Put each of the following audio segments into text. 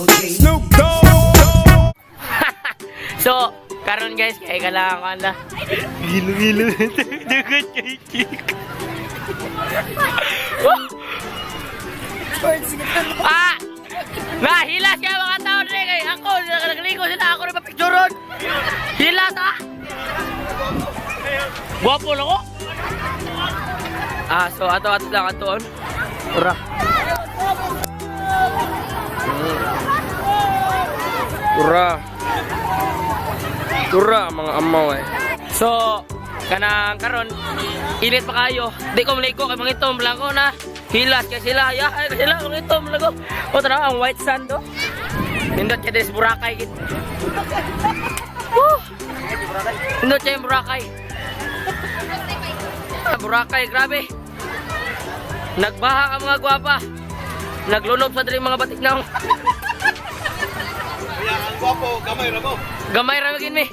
Double G. Snoop Dogg. So, karon guys, kay kailangan ko na. Gilo-gilo. Dugot kay Chico. Ah! Nahilas kaya mga tao dre kay ako nagliko sila ako rin mapicturon. Hilas ah. Gwapo na ko. Ah, so ato ato lang atoon. Ura. Ura. Ura mga amaw eh. So, kanang karon init pa kayo. Di ko maligo kay mga itom lang ko na. Hilas kay sila, ya ay sila mga itom lang ko. O tara ang white sand do. Nindot kay diri sa Boracay gid. Woo! Nindot kay Boracay. Ah, Boracay, grabe. Nagbaha ang mga gwapa. Naglunob sa diri mga batik na. Ang gwapo, gamay ra mo. Gamay ra magin mi.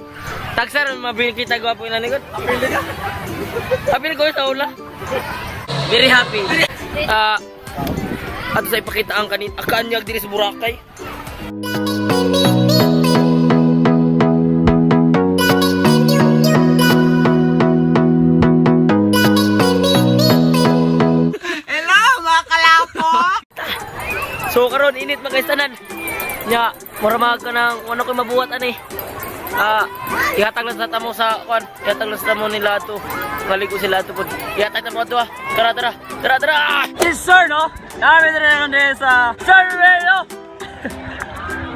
Tagsar mabili kita gwapo ina likod. Apil ka. Apil ko sa ula. Very happy. Ah, ato sa ipakita ang kanin akanyag diri sa Boracay. Hello, mga kalapok! So karon init man guys tanan. Nya, mura mag ka ng ano ko mabuhat ani. Ah, ihatag lang sa tamo sa kwan, ihatag lang sa tamo nila ato. Maligo sila ato pud. Ihatag na mo ato ah. Tara tara. Tara tara. Yes, sir, no? Namin rin rin sa Sir Reno!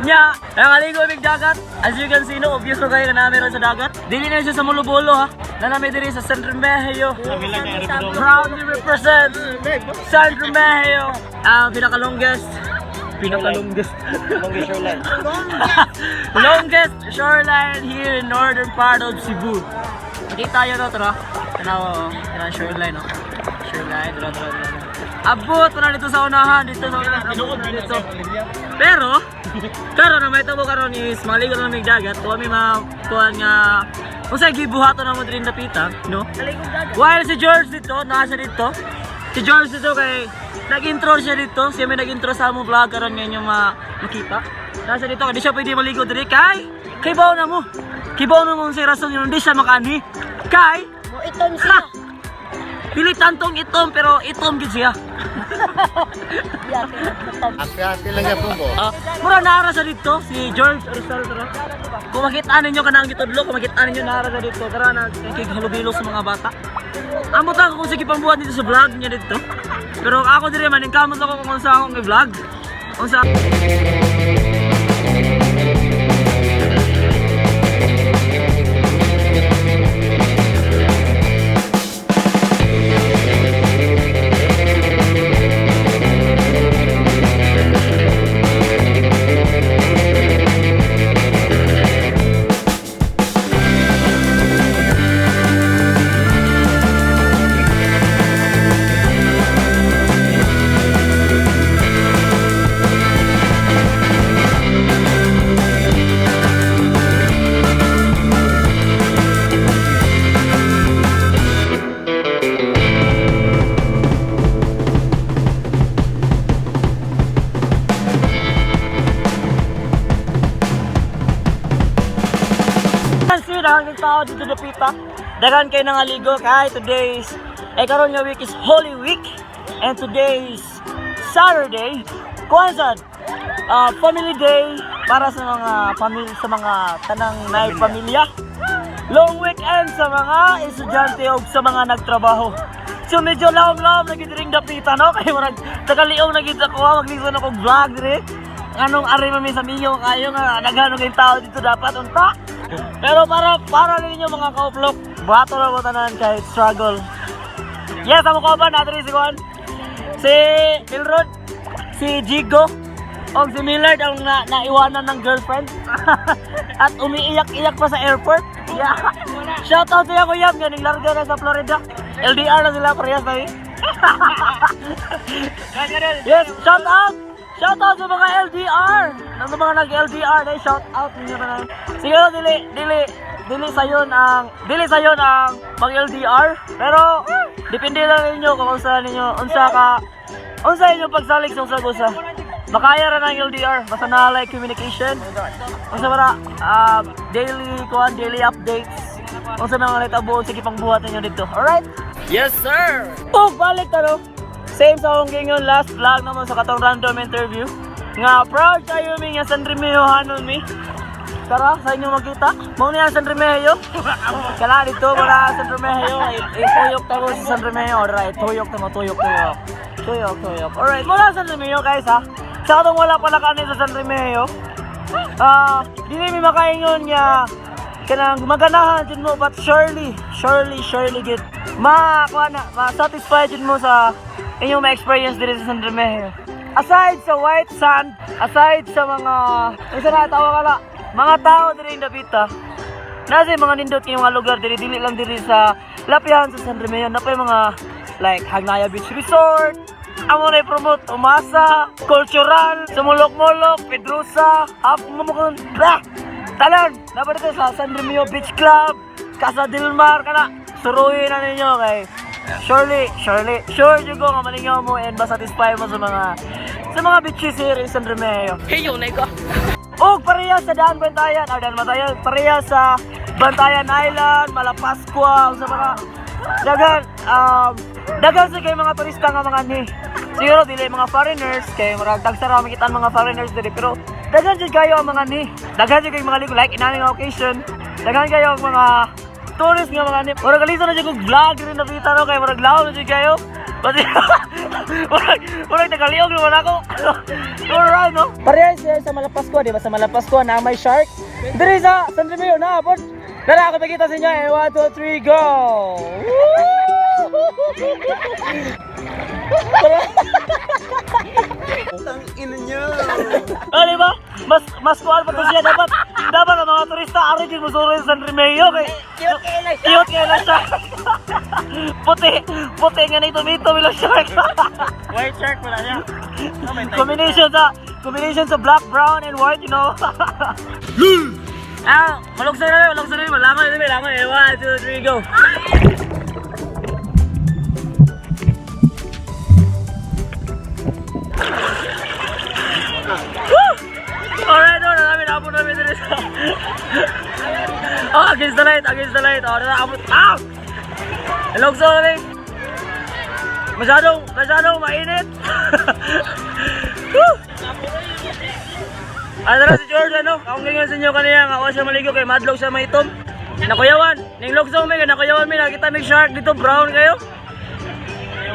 Nya, nangaligo mig dagat. As you can see, no, obvious na kayo na namin ron sa dagat. Dili na siya sa Molobolo, ha? Na namin diri sa San Remigio. Proudly represent San Remigio. Ang pinaka-longest. Pinaka-longest. Longest shoreline. Longest shoreline here in northern part of Cebu. Nakita nyo no, tara. Tanawa, oh. Tanawa, shoreline, no? Shoreline, tara, tara, tara. Abot na dito sa unahan, dito sa unahan, abot na dito. Pero, karon na may tabo karon is maligo na mig dagat, kuha mi makuha nga unsay gibuhaton na mo diri napita, no? While si George dito, naa siya dito. Si George dito kay nag-intro siya dito, siya may nag-intro sa among vlog karon ngayon yung makita. Nasa dito, di siya pwede maligo diri kay kibaw na mo. Kibaw na mo sa rason yun, hindi siya makaani. Kay Mo itom siya. Dili tantong itom pero itom gid siya. Ate-ate lang yapon ko. Ah, mura naara sa dito si George Arizal tara. Kung makita ninyo kanang gitudlo, kung makita ninyo naara sa dito, tara na kighalubilo sa mga bata. Amot ako kung sige pambuhat dito sa vlog niya dito. Pero ako diri man kamot ako kung unsa akong i-vlog. Unsa Kasi dahil tao dito dapita. Daghan kay nangaligo kay today's eh karon nga week is Holy Week and today is Saturday. Kuan sad? Ah, family day para sa mga pamilya sa mga tanang nay pamilya. Long weekend sa mga estudyante o sa mga nagtrabaho. So medyo lawom-lawom na gid ring dapita no kay murag tagaliong na gid ako ah, maglisod ako og vlog dire. Anong ari man mi sa minyo kayo nga daghan kay tao dito dapat unta. Pero para para ninyo mga kauplok, buhato na mo tanan kahit struggle. Yes, amo ko ba natin si Juan? Si Milrod, si Jigo, o si Millard ang naiwanan ng girlfriend. At umiiyak-iyak pa sa airport. Yeah. Shout out sa iyo, Kuya, ganing larga na sa Florida. LDR na sila parehas tayo. Yes, shout out! Shout out sa mga LDR! Sa mga nag-LDR na shout out ninyo tanan. Siguro dili dili dili sayon ang dili sayon ang mag LDR, pero depende lang ninyo kung unsa ninyo unsa ka unsa inyo pagsalig sa usag usa. Makaya ra ng LDR basta na like communication. Unsa ba na daily kuan, daily updates. Unsa mga nahitabo sa gipangbuhat ninyo dito. Alright? Yes, sir! Oh, balik ta no. Same sa akong gingon last vlog naman sa katong random interview. Nga proud kayo mi nga San Remigio hanon mi. Tara, sa inyo makita. Mao niya San Remigio. Kala dito wala San Remigio. Ituyok ta mo sa San Remigio. Alright, tuyok ta mo, tuyok, tuyok. Tuyok, tuyok. Alright, mula San Remigio guys ha. Sa katong wala pala kani sa San Remigio. Ah, dili mi makaingon nga kanang maganahan jud mo, but surely, surely, surely gid ma kuha na, ma-satisfy jud mo sa inyong ma-experience diri sa San Remigio. Aside sa white sand, aside sa mga unsa na tawa kala, mga tao diri in Davita. Nasa mga nindot kayong mga lugar diri, dili lang diri sa lapihan sa San Remigio, napay mga like Hagnaya Beach Resort. Amo na i-promote Umasa, Cultural, Sumulok-mulok, Pedrosa, Half Mumukon, blah! Talan! Dapat ito sa San Remigio Beach Club, Casa del Mar, kana, suruhin na ninyo kay surely, surely, sure you go nga malingaw mo and masatisfy mo sa mga beaches here in San Remigio. Hey, yun na ko. Og pareha sa Daan Bantayan, ah, Daan Bantayan, pareha sa Bantayan Island, Malapascua, sa mga daghan daghan sa kay mga turista nga mga ni. Siguro dili mga foreigners kay murag tagsa ra makita ang mga foreigners diri, pero daghan jud kayo ang mga ni. Daghan jud kay mga ligo like inani nga occasion. Daghan kayo ang mga tourist nga mga ni. Murag alisa na jud kog vlog diri na kita no kay murag laom na jud kayo. Pati murag murag nagaliog naman ako. Alright no. Parehas siya sa Malapascua, di ba? Sa Malapascua na may shark. Diri sa San Remigio na pod. Dara ako pakita sa inyo. And 1 2 3 go. Ang ina niya. Ah, di ba? Mas mas kuan pa to siya dapat dapat ang mga turista ari din mo sa San Remigio kay Cute kayo lang siya. Cute kayo lang siya. Puti, puti nga na ito ilang shark. White shark wala niya. Combination sa black, brown and white. Ah, malugsan na, malugsan na, malangoy na, malangoy. 1, 2, 3, go. Woo! Alright, no, namin, abot namin dito sa... Oh, against the light, against the light. Oh, abot. Ah! Malugsan namin. Masyadong, masyadong mainit. Woo! Ano na si George, ano? Akong ganyan sa inyo kanina, nga ako siya maligo kay madlog siya maitom. Nakuyawan, ning lugsaw mi, kay nakuyawan mi, nakita mi shark dito, brown kayo.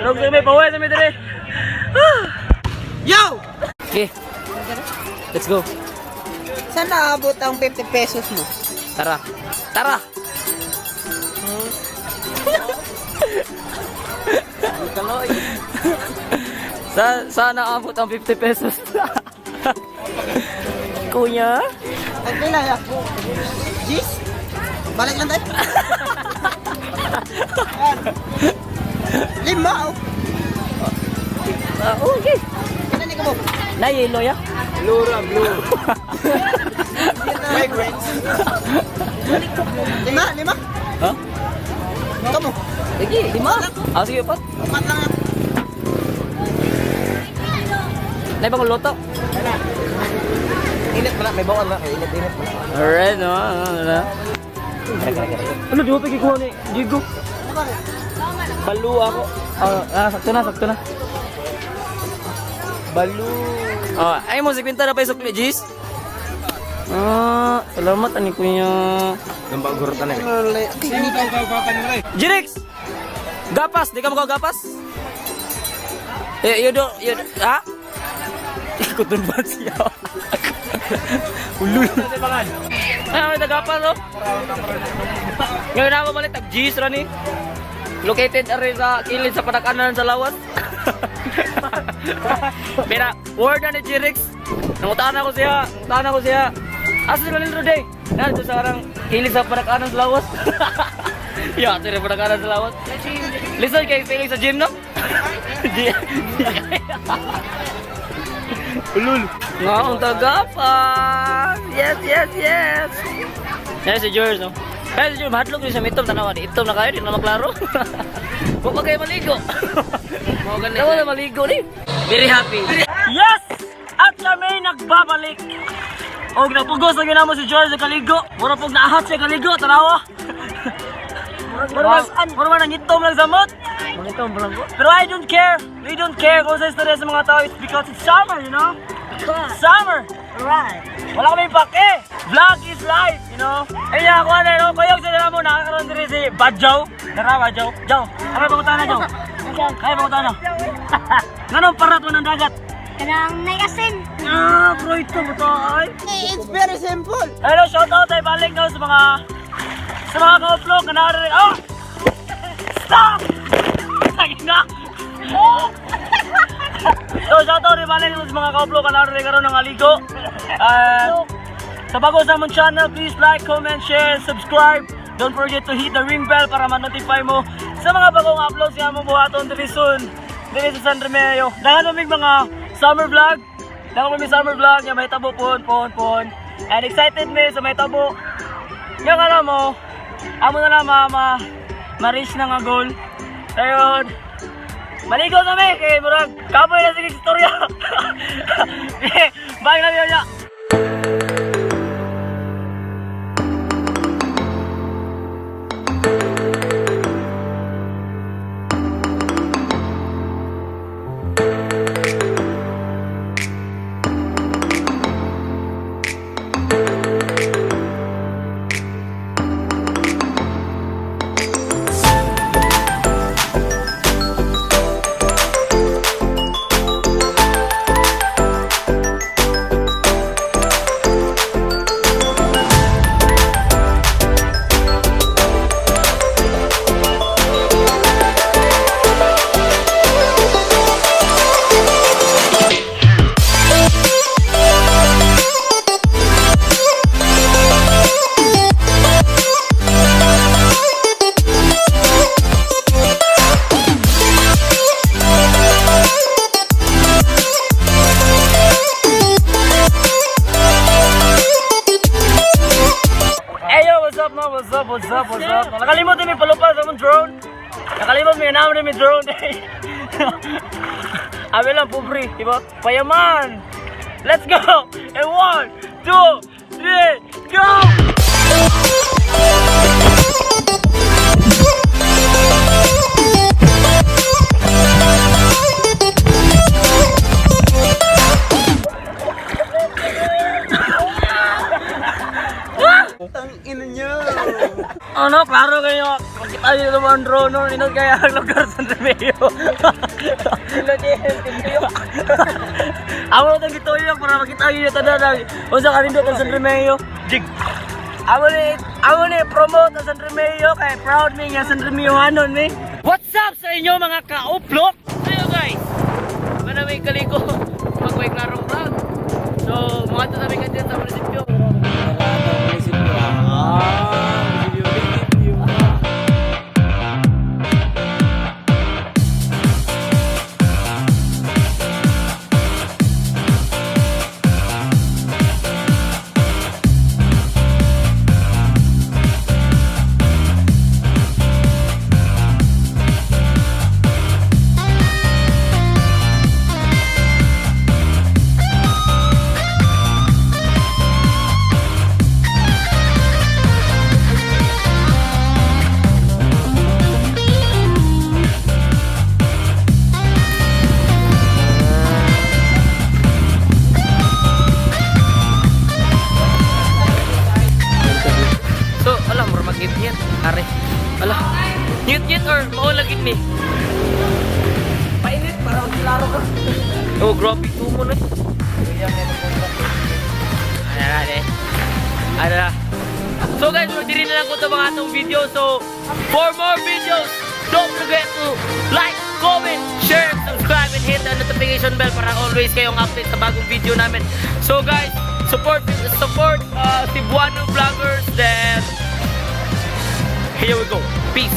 Lugsaw mi, paway sa mi dire. Yo! Okay. Let's go. Saan naabot ang 50 pesos mo? Tara. Tara! Sana abot ang 50 pesos. Kuya? Ay, pila ya? Gis? Balik lang tayo. Lima oh. Okay. Ano ni ka mo? Na yellow ya? Blue ra, blue. Migrants. Lima, lima. Ha? Kamu. Sige, lima. Ah, sige, pat. Upat lang yan. Na ibang luto. Init pala, may bawal na. Init, init pala. Alright, no, no, no. Ano, di mo pagkikuha ni Diego? Balu ako. Ah, ah, sakto na, sakto na. Balu. Oh, ay mo 50 na pa isukli, Gis. Ah, salamat ani kuya. Nambagurot na eh. Jirix! Gapas, di ka gapas? Eh, you do, you do, ha? Ikot ba siya? Ulul. Ay, may tagapas, oh. Ngayon ako balik, tag G's rani. Located ari sa kilid sa padakanan sa lawas. Mira, word na ni Jirix. Nangutaan ako siya, nangutaan ako siya. Asa sila nito day? Nandito sa karang kilid sa padakanan sa lawas. Ya, sila padakanan sa lawas. Listen kay feeling sa gym, no? Ulul. Ngaong tagapas. Yes, yes, yes. Yan si George, no? Kaya si George, mahadlok rin siya mitom. Tanawa, di itom na kayo, di na maklaro. Huwag pa kayo maligo. Tawa na maligo ni. Very happy. Yes! At Kami nagbabalik. Og napugos na ginamo si George sa kaligo. Mura pog naahat siya kaligo, tanawa. Mura man nangitom lang samot. Mangitom pa lang ko. Pero I don't care. We don't care kung sa istorya sa mga tao. It's because it's summer. Summer! Right. Wala kami pake! Vlog is life. Ay na, ako na, no? Kuyog sa nila mo, nakakaroon din si Badjaw. Tara, Badjaw. Jaw, kaya pangutana, Jaw. Kaya pangutana. Nganong parat mo ng dagat? Kanang naiasin. Ah, bro, ito mo to, ay. It's very simple. Hello, shout out ay balik no sa mga ka-upload na naririnig. Oh! Stop! Tangina! So, shout out ay balik no sa mga ka-upload na naririnig karon ng aligo. Sa bago sa among channel, please like, comment, share, and subscribe. Don't forget to hit the ring bell para ma-notify mo sa mga bagong uploads nga among buhaton diri soon. Diri sa San Remedios. Daghan mo mga summer vlog. Daghan mo summer vlog nga mahitabo pohon pohon pohon. And excited me sa mahitabo. Nga alam mo, amo na lang ma-reach na nga goal. Ayun. Maligo kami kay murag kapoy na sige istorya. Bye na niya. Hey yo, what's up, man? What's up? What's up? What's up? Nakalimot din may palupad sa among drone. Nakalimot may naman din may drone. Abi lang, pobre, di ba? Payaman! Let's go! And one, two, three, go! Tang ina niyo. Ano, klaro kayo. Makita niyo naman ang drone, no? Inod kaya ang lugar sa Remeo. Amo na itong gituyok para makita niyo tanan ang unsa kanindot ang San Remeo. Jig. Amo ni promote ang San Remeo kay proud mi nga San Remeohanon mi. What's up sa inyo mga ka-uplok? Ayo guys. Mana may kaliko magway klarong vlog. So, mga to namin kandidat sa munisipyo. So, ala, mura mag-ngit-ngit. Are. Ala. Ngit-ngit or mao lagi ni? Painit para magklaro ka. Oh, grabe tumo na. Ano na, eh. Ano na. So guys, magdiri na lang ko ito mga atong video. So, for more videos, don't forget to like, comment, share, subscribe, and hit the notification bell para always kayong update sa bagong video namin. So guys, support support Cebuano vloggers. Then, here we go. Peace.